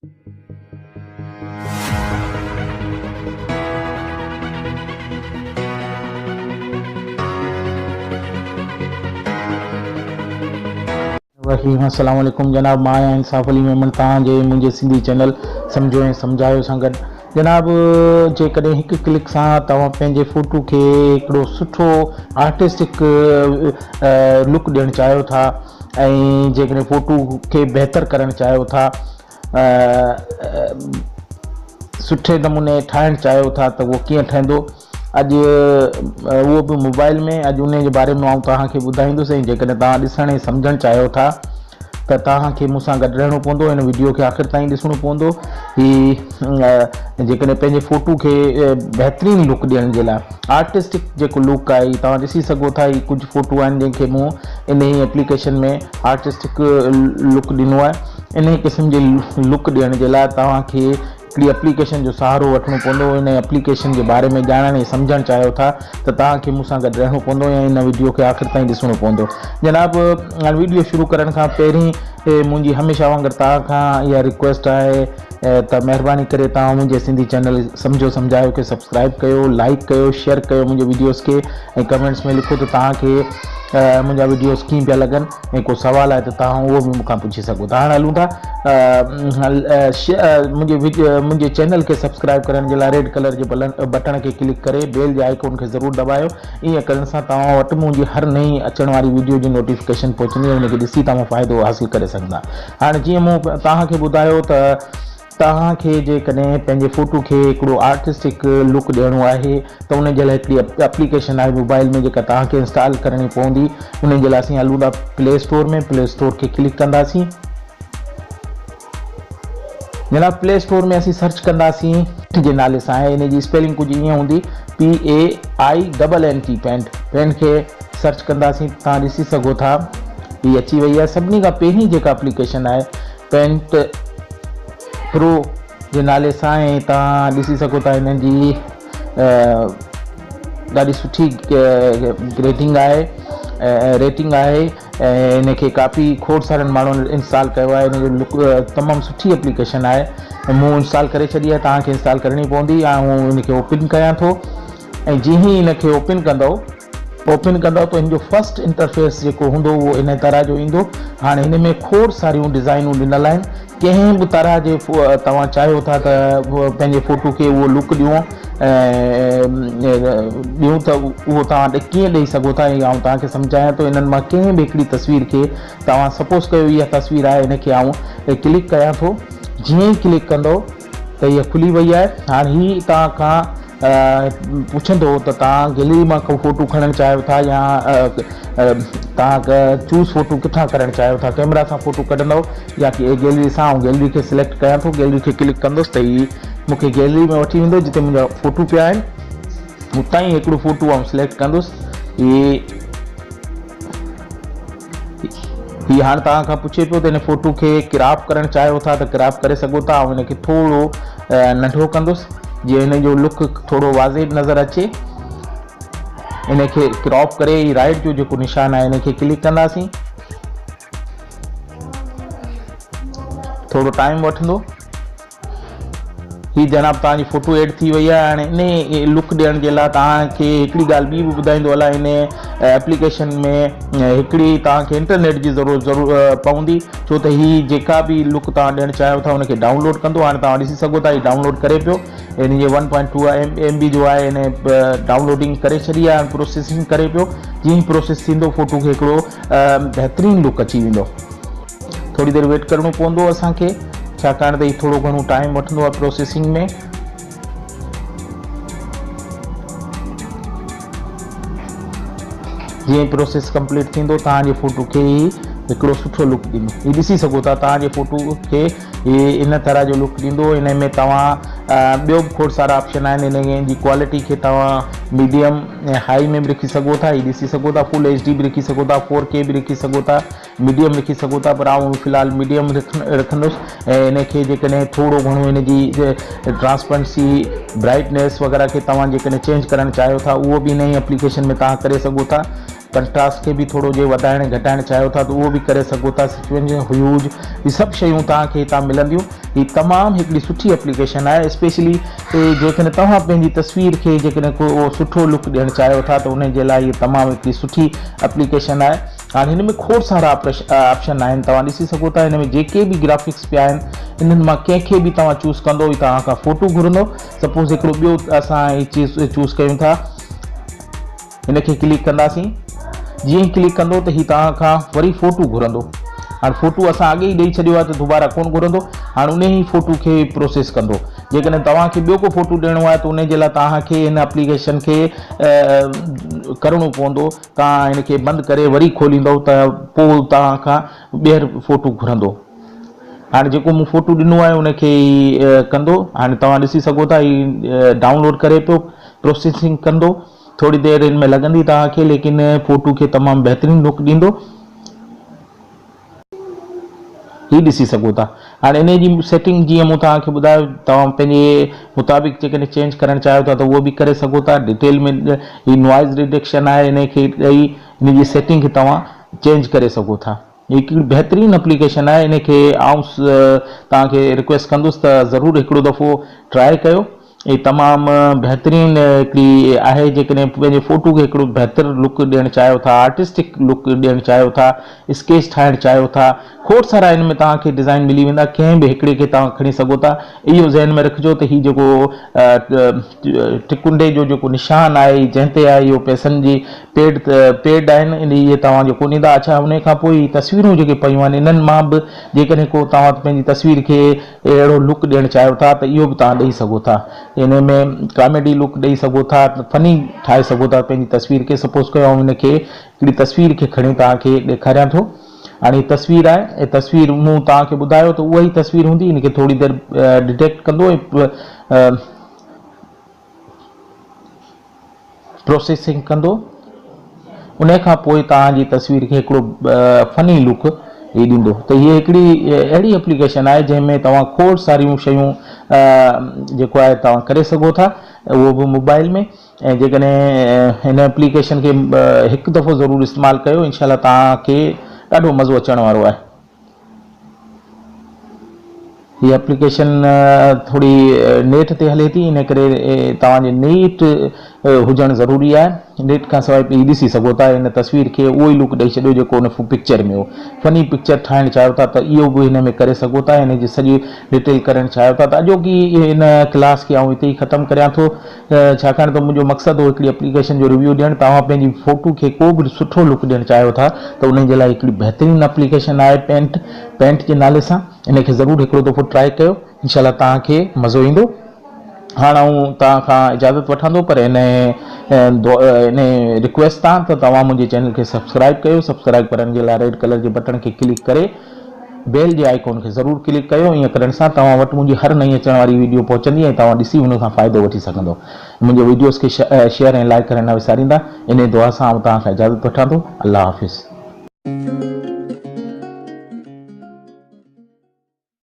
الرحيم السلام عليڪم جناب مان آهيان انصاف علي ميمڻ توهان جي منهنجي سنڌي چينل سمجهو ۽ سمجهايو سان گڏ جناب جيڪڏهن هڪ ڪلڪ سان توهان پنهنجي فوٽو کي هڪڙو سٺو آرٽسٽڪ لڪ ڏيڻ چاهيو ٿا ۽ جيڪڏهن فوٽو کي بهتر ڪرڻ چاهيو ٿا سٺي نموني ٺاهڻ چاهيو ٿا ته اهو ڪيئن ٺهندو اڄ اهو به موبائل ۾ اڄ انهي جي باري ۾ آئون توهان کي ٻڌائيندس ۽ جيڪڏهن توهان ڏسڻ ۽ سمجهڻ چاهيو ٿا ته توهان کي مون سان گڏ رهڻو پوندو هن وڊيو کي آخر تائين ڏسڻو پوندو هي جيڪڏهن پنهنجي فوٽو کي بهترين لڪ ڏيڻ جي لاء آرٽسٽڪ جيڪو لڪ آهي توهان ڏسي سگهو ٿا هي ڪجهه فوٽو آهن جن کي مون انهي ايپليڪيشن ۾ آرٽسٽڪ لڪ ڏنو آهي انهي قسم جي لڪ ڏيڻ جي لاء توهان کي هڪڙي اپليڪيشن جو سهارو وٺڻو پوندو ان اپليڪيشن جي باري ۾ ڄاڻڻ ۽ سمجهڻ چاهيو ٿا ته توهان کي مون سان گڏ رهڻو پوندو ۽ ان وڊيو کي آخر تائين ڏسڻو پوندو جناب هاڻ وڊيو شروع ڪرڻ کان پهرين منهنجي هميشه وانگر توهان کان اها رڪويسٽ آهي ته مهرباني ڪري توهان منهنجي سنڌي چينل سمجهو سمجهايو کي سبسڪرائب ڪيو لائڪ ڪيو شيئر ڪيو منهنجي وڊيوز کي ۽ ڪمينٽس ۾ لکو ته توهان کي منهنجا وڊيوز ڪيئن پيا لڳن ۽ ڪو سوال آهي ته توهان اهو به مون کان پڇي سگهو ٿا. هاڻ هلون ٿا منهنجي منهنجي چينل کي سبسڪرائب ڪرڻ جي لاء ريڊ ڪلر جي بٽڻ کي ڪلڪ ڪري بيل جي آئيڪون کي ضرور دٻايو ائين ڪرڻ سان توهان وٽ منهنجي هر نئين اچڻ واري وڊيو جي نوٽيفڪيشن پهچندي ۽ ان کي ڏسي توهان فائدو حاصل ڪري سگهندا. هاڻ جيئن مون توهان کي ٻڌايو ته توهان کي جيڪڏهن پنهنجي فوٽو کي هڪڙو آرٽسٽڪ لڪ ڏيڻو آهي ته ان جي لاء هڪڙي اپليڪيشن آهي موبائل ۾ جيڪا توهان کي انسٽال ڪرڻي پوندي ان جي لاء اسين هلون ٿا پلي اسٽور ۾ پلي اسٽور کي ڪلڪ ڪنداسين جناب پلي اسٽور ۾ اسين سرچ ڪنداسين جي نالي سان آهي ان جي اسپيلنگ ڪجهه ائين هوندي P A I double N T paint paint کي سرچ ڪنداسين توهان ڏسي سگهو ٿا هي اچي وئي آهي سڀني کان پهرين جيڪا اپليڪيشن آهي پينٽ پرو جي نالي سان ۽ توهان ڏسي سگهو ٿا هن جي ڏاڍي سٺي گريڊنگ آهي ريٽنگ آهي ۽ هن کي ڪافي کوڙ سارن ماڻهن انسٽال ڪيو آهي هن جو لڪ تمام سٺي اپليڪيشن آهي مون انسٽال ڪري ڇڏي آهي توهان کي انسٽال ڪرڻي پوندي آئون هن کي اوپن ڪيان ٿو ۽ جيئن ئي هن کي اوپن ڪندو اوپن ڪندؤ ته هن جو فرسٽ انٽرفيس جيڪو هوندو اهو ان طرح جو ايندو. هاڻي هن ۾ کوڙ ساريون ڊزائينون ڏنل آهن. ڪنهن به طرح جي توهان چاهيو ٿا ته پنهنجي فوٽو کي اهو لڪ ڏيون ڏيون ته اهو توهان ڪيئن ڏئي سگهو ٿا اهو آئون توهان کي سمجهايان ٿو. انهن مان ڪنهن به هڪڙي تصوير کي توهان سپوز ڪيو اها تصوير آهي ان کي آئون ڪلڪ ڪيان ٿو. جيئن ئي ڪلڪ ڪندؤ ته هيء کلي وئي آهي. هاڻ هي توهان کان پڇندو ته توهان گيلري مان ڪو فوٽو کڻڻ چاهيو ٿا يا توهان چوز فوٽو ڪٿان ڪرڻ چاهيو ٿا ڪيمرا سان فوٽو ڪڍندؤ يا گيلري سان. آئون گيلري کي سليڪٽ ڪيان ٿو گيلري کي ڪلڪ ڪندس ته هي مون کي گيلري ۾ وٺي ويندو جتي منهنجا فوٽو پيا آهن اتان ئي هڪڙو فوٽو آئون سليڪٽ ڪندس. هي هي هاڻ توهان کان پڇي پيو ته هن فوٽو کي ڪراپ ڪرڻ چاهيو ٿا ته ڪراپ ڪري سگهو ٿا. آئون هن کي ٿورو ننڍو ڪندس جيئن هن جو لڪ ٿورو واضح نظر اچي. ان کي ڪراپ ڪري هي رائٽ جو جيڪو نشان آهي ان کي ڪلڪ ڪنداسين. ٿورو ٽائيم وٺندو. هي جناب توهان جي فوٽو ايڊ ٿي وئي آهي هاڻي انهي لڪ ڏيڻ جي لاء توهان کي هڪڙي ڳالهه ٻي به ٻڌائيندو هلان انهي ايپليڪيشن ۾ هڪڙي توهان کي انٽرنيٽ جي ضرورت ضرور پوندي ڇو ته هي جيڪا به لڪ توهان ڏيڻ چاهيو ٿا ان کي ڊائونلوڊ ڪندو هاڻي توهان ڏسي سگهو ٿا هي ڊائونلوڊ ڪري پيو ان جي one point two M B جو آهي ان ڊائونلوڊنگ ڪري ڇڏي آهي پروسيسنگ ڪري پيو جيئن ئي پروسيس ٿيندو فوٽو کي هڪڙو بهترين لڪ اچي ويندو. ٿوري دير ويٽ ڪرڻو پوندو اسان کي ڇاڪاڻ ته هي ٿورو گهڻو ٽائيم وٺندو آهي پروسيسنگ ۾. جيئن ئي پروسيس ڪمپليٽ ٿيندو توهان جي فوٽو کي هي هڪڙو سٺو لڪ ڏيندو. هي ڏسي سگهو ٿا توهان جي فوٽو کي هي ان طرح جو لڪ ڏيندو. ان ۾ توهان ٻيو به کوڙ سارا آپشن آهن ان جي ڪوالٽي کي توهان ميڊيم ۽ هائي ۾ به رکي سگهو ٿا. هي ڏسي سگهو ٿا فل ايڇ ڊي به رکي سگهو ٿا فور ڪي به رکي سگهو ٿا. ميڊيم لکي سگهو ٿا پر آئون في الحال ميڊيم رکندس ۽ ان کي جيڪڏهن ٿورو گهڻو ان جي ٽرانسپرنسي برائٽنيس وغيره کي توهان جيڪڏهن چينج ڪرڻ چاهيو ٿا اهو به ان ئي اپليڪيشن ۾ توهان ڪري سگهو ٿا. ڪنٽراسٽ کي به ٿورو جي وڌائڻ گهٽائڻ چاهيو ٿا ته اهو به ڪري سگهو ٿا سيڪوينس هيوج هي سڀ شيون توهان کي هتان ملنديون هي تمام هڪڙي سٺي اپليڪيشن آهي اسپيشلي جيڪڏهن توهان پنهنجي تصوير کي جيڪڏهن ڪو سٺو لڪ ڏيڻ چاهيو ٿا ته ان جي لاء هي تمام هڪڙي سٺي اپليڪيشن آهي. هاڻي هن ۾ کوڙ سارا آپشن آهن توهان ڏسي سگهو ٿا هن ۾ جيڪي به گرافڪس پيا آهن انهن مان ڪنهن کي به توهان چوز ڪندو هي توهان کان فوٽو گهرندو سپوز هڪڙو ٻيو اسان هي چيز چوز ڪيون ٿا هن کي ڪلڪ ڪنداسين جيئن ئي ڪلڪ ڪندو ته هي توهان کان وري فوٽو گهرندو هاڻي فوٽو اسان اڳي ئي ڏئي ڇڏيو آهي ته دوباره ڪون گهرندو هاڻي ان ئي فوٽو کي پروسيس ڪندو جيڪڏهن توهان کي ٻيو ڪو فوٽو ڏيڻو آهي ته ان جي لاء توهان کي هن اپليڪيشن کي ڪرڻو پوندو توهان هن کي بند ڪري وري کوليندؤ ته پوء توهان کان ٻيهر فوٽو گهرندو. هاڻي جيڪو مون فوٽو ڏنو آهي ان کي هي ڪندو. هاڻي توهان ڏسي سگهو ٿا هي ڊائونلوڊ ڪري پيو پروسيسنگ ڪندو. ٿوري دير هن ۾ لڳندي توهان کي ليڪن فوٽو کي تمام بهترين لڪ ڏيندو. هي ڏسي سگهو ٿا. هاڻي انهي جي سيٽنگ جيئن مون توهان کي ٻڌايو توهان پنهنجي مطابق جيڪڏهن چينج ڪرڻ چاهيو ٿا ته اهو به ڪري سگهو ٿا ڊيٽيل ۾ هي نوائز ريڊڪشن آهي انهي کي ڏئي انهي جي سيٽنگ کي توهان چينج ڪري سگهو ٿا هي هڪڙي بهترين اپليڪيشن آهي انهي کي آئون توهان کي رڪويسٽ ڪندس ته ضرور هڪڙو دفعو ٽرائي ڪيو هي تمام بهترين هڪڙي آهي جيڪڏهن پنهنجي فوٽو کي هڪڙو بهتر لڪ ڏيڻ چاهيو ٿا آرٽسٽڪ لڪ ڏيڻ چاهيو ٿا اسڪيچ ٺاهڻ چاهيو ٿا کوڙ سارا ان ۾ توهان کي ڊزائن ملي ويندا ڪنهن به هڪڙي کي توهان کڻي سگهو ٿا اهو ذهن ۾ رکجو ته هي جيڪو ٽڪنڊي جو جيڪو نشان آهي هي جنهن تي آهي اهو پئسن جي پيڊ پيڊ آهن اهي توهان جو ڪونه ايندا اڇا ان کان پوء هي تصويرون جيڪي پيون آهن انهن مان به جيڪڏهن ڪو توهان پنهنجي تصوير کي اهڙو لڪ ڏيڻ چاهيو ٿا ته اهو به توهان ڏئي سگهو ٿا. انهي ۾ ڪاميڊي لڪ ڏئي سگهو ٿا، فني ٺاهي سگهو ٿا پنهنجي تصوير کي. سپوز ڪيو آئون هن کي هڪڙي تصوير کي کڻي توهان کي ڏيکاريان ٿو. هاڻي هي تصوير آهي ۽ تصوير مون توهان کي ٻڌايو ته اها ئي تصوير هوندي. هن کي ٿوري دير ڊٽيڪٽ ڪندو ۽ پروسيسنگ ڪندو انهي کان پوء توهان جي تصوير کي هڪڙو فني لڪ هي ڏيندو ته هي هڪڙي اهڙي اپليڪيشن آهي جنهن ۾ توهان کوڙ ساريون شيون جيڪو آهي توهان ڪري سگهو ٿا اهو به موبائل ۾ ۽ جيڪڏهن هن اپليڪيشن کي هڪ دفعو ضرور استعمال ڪيو انشاء الله توهان کي ڏاڍو مزو اچڻ وارو آهي. هي اپليڪيشن ٿوري نيٽ تي هلي ٿي ان ڪري توهان جي نيٽ هجڻ ضروري آهي نيٽ کان سواء هي ڏسي سگهو ٿا هن تصوير کي اهو ئي لڪ ڏئي ڇڏيو جيڪو ان پڪچر ۾ هو فني پڪچر ٺاهڻ چاهيو ٿا ته اهو به هن ۾ ڪري سگهو ٿا هن جي سڄي ڊيٽيل ڪرڻ چاهيو ٿا ته اڄوڪي هن ڪلاس کي آئون هتي ئي ختم ڪريان ٿو ڇاڪاڻ ته منهنجو مقصد هو هڪڙي اپليڪيشن جو ريويو ڏيڻ، توهان پنهنجي فوٽو کي ڪو به سٺو لڪ ڏيڻ چاهيو ٿا ته انهي جي لاء هڪڙي بهترين اپليڪيشن آهي پينٽ Paint جي نالي سان ان کي ضرور هڪڙو دفعو ٽرائي ڪيو انشاء الله توهان کي مزو ايندو هاڻ آئون توهان کان اجازت وٺان ٿو پر انهي انهي رڪويسٽ تان ته توهان منهنجي چينل کي سبسڪرائب ڪيو سبسڪرائب ڪرڻ جي لاء ريڊ ڪلر جي بٽڻ کي ڪلڪ ڪري بيل جي آئيڪون کي ضرور ڪلڪ ڪيو ائين ڪرڻ سان توهان وٽ منهنجي هر نئين اچڻ واري ويڊيو پهچندي ۽ توهان ڏسي ان کان فائدو وٺي سگهندو. منهنجي ويڊيوز کي شيئر ۽ لائيڪ ڪرڻ نه وساريندا. انهي دعا سان آئون توهان کان اجازت وٺان ٿو. الله حافظ.